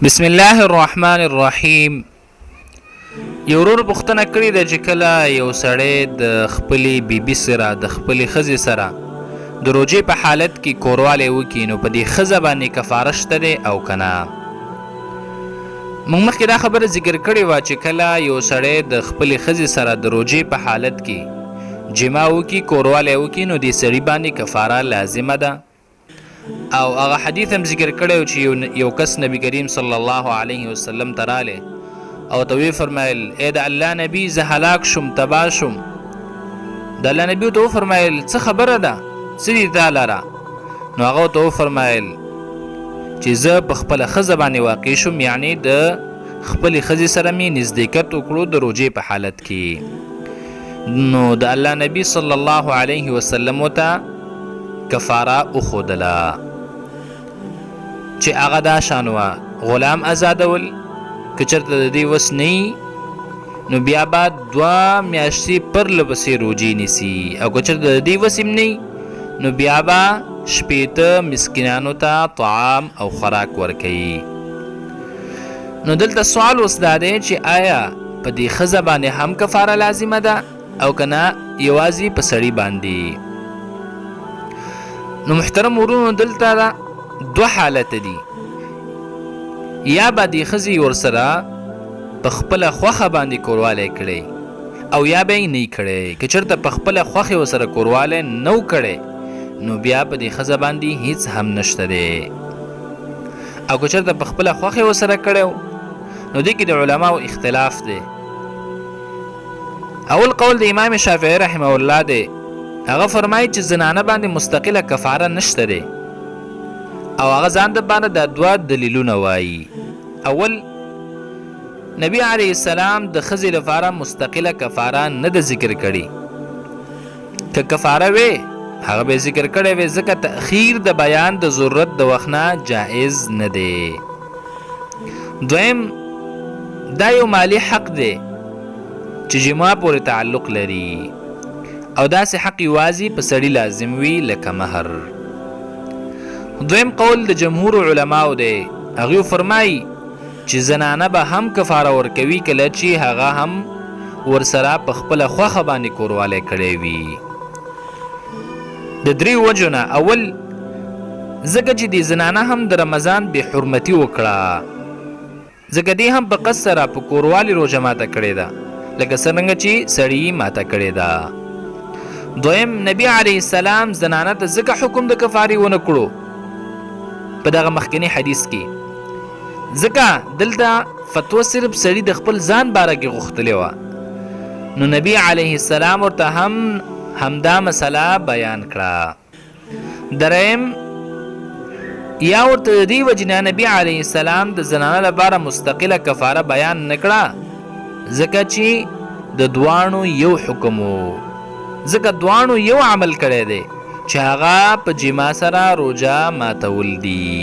بسم الله الرحمن الرحیم. یو ورور پوښتنه کړې ده چې کله یو سړی د خپلې بیبي سره، د خپلې ښځې سره د روژې په حالت کې کوروالی وکړي، نو په دې ښځه باندې کفاره شته دی او که نه؟ موږ مخکې دا خبره ذکر کړې وه چې کله یو سړی د خپلې ښځې سره د روژې په حالت کې جما وکړي، کوروالی وکړي، نو دې سړي باندې کفاره لازمه ده. او هغه حدیث هم ذکر کړی چې یو کس نبی کریم صلی الله علیه وسلم ته رالی او ته وی فرمایل: ای د الله نبی، زه هلاک شوم، تباه شوم. د الله نبی ته وفرمایل: څه خبره ده؟ څه دي تا لره؟ نو هغه ته وفرمایل چې زه په خپله ښځه باندې واقع شوم، یعنی د خپلې ښځې سره مې نزدېکت وکړو د روژې په حالت کې. نو د الله نبی صلی الله علیه وسلم ته کفاره وښودله چې هغه دا شان وه: غلام ازادول، که چېرته د دې وس نه نو بیا به 2 میاشتې پرله پسې روژې نیسي، او که چېرته د دې وس هم نه نو بیا به 60 مسکینانو ته طعام او خوراک ورکوي. نو دلته سوال اوس دا دی چې آیا په دې ښځه باندې هم کفاره لازمه ده او که نه یوازې په سړي باندې؟ نو محترم ورونو، دلته دا دوه حالت دي: یا به دې ښځې ورسره په خپله خوښه باندې کوروالی کړی او یا به یې نه کړی. که چېرته په خپله خوښې ورسره کوروالی نه کړی، نو بیا په دې ښځه باندې هیڅ هم نشته دی، او که چېرته په خپله خوښې ورسره کړی، نو دې کې د علماو اختلاف دی. اول قول د امام شافعي رحمه الله دی، هغه فرمایي چې زنانه باندې مستقله کفاره نشته دی، او هغه ځان د باندې د دوه دلیلونه وایي. اول، نبی علیه السلام د ښځې لپاره مستقله کفاره نه ده ذکر کړې، که کفاره وي هغه به ذکر کړی وي، ځکه تأخیر د بیان د ضرورت د وخت نه جائز نه دی. دویم، دا یو مالی حق دی چې جما پورې تعلق لري، او داسې حق یوازې په سړي لازم وي لکه مهر. دویم قول د جمهور علماو دی، هغوی فرمایي چې زنانه به هم کفاره ورکوي کله چې هغه هم ورسره په خپله خوښه باندې کوروالی کړی وي، د درې وجو نه. اول، ځکه چې د زنانه هم د رمضان بې حرمتي وکړه، ځکه دې هم په قصد سره په کوروالي روژه ماته کړې ده، لکه څرنګه چې سړي ماته کړې ده. دویم، نبی علیه السلام زنانه ته ځکه حکم د کفارې ونه کړو په دغه مخکني حدیث کې، ځکه دلته فتوا صرف سړي د خپل ځان باره کې غوښتلې وه، نو نبی علیه السلام ورته هم همدا مسله بیان کړه. دریم، یا ورته د دې وجې نه نبی علیه السلام د زنانه لپاره مستقله کفاره بیان نکړه، ځکه چې د دواړو یو حکم وو، ځکه دواړو یو عمل کړی دی چې هغه په جما سره روژه ماتول دي.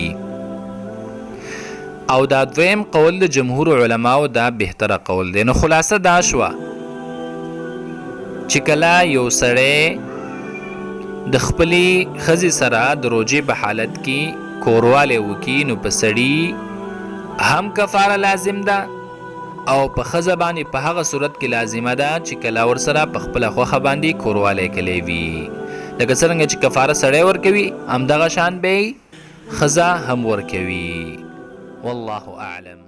او دا دویم قول د جمهور علماو دا بهتره قول دی. نو خلاصه دا شوه چې کله یو سړی د خپلې ښځې سره د روژې په حالت کې کوروالی وکړي، نو په سړي هم کفاره لازم ده او په ښځه باندې په هغه صورت کې لازمه ده چې کله ورسره په خپله خوښه باندې کوروالی کلی وي. لکه څرنګه چې کفاره سړی ورکوي، همدغه شان به ښځه هم ورکوي. والله اعلم.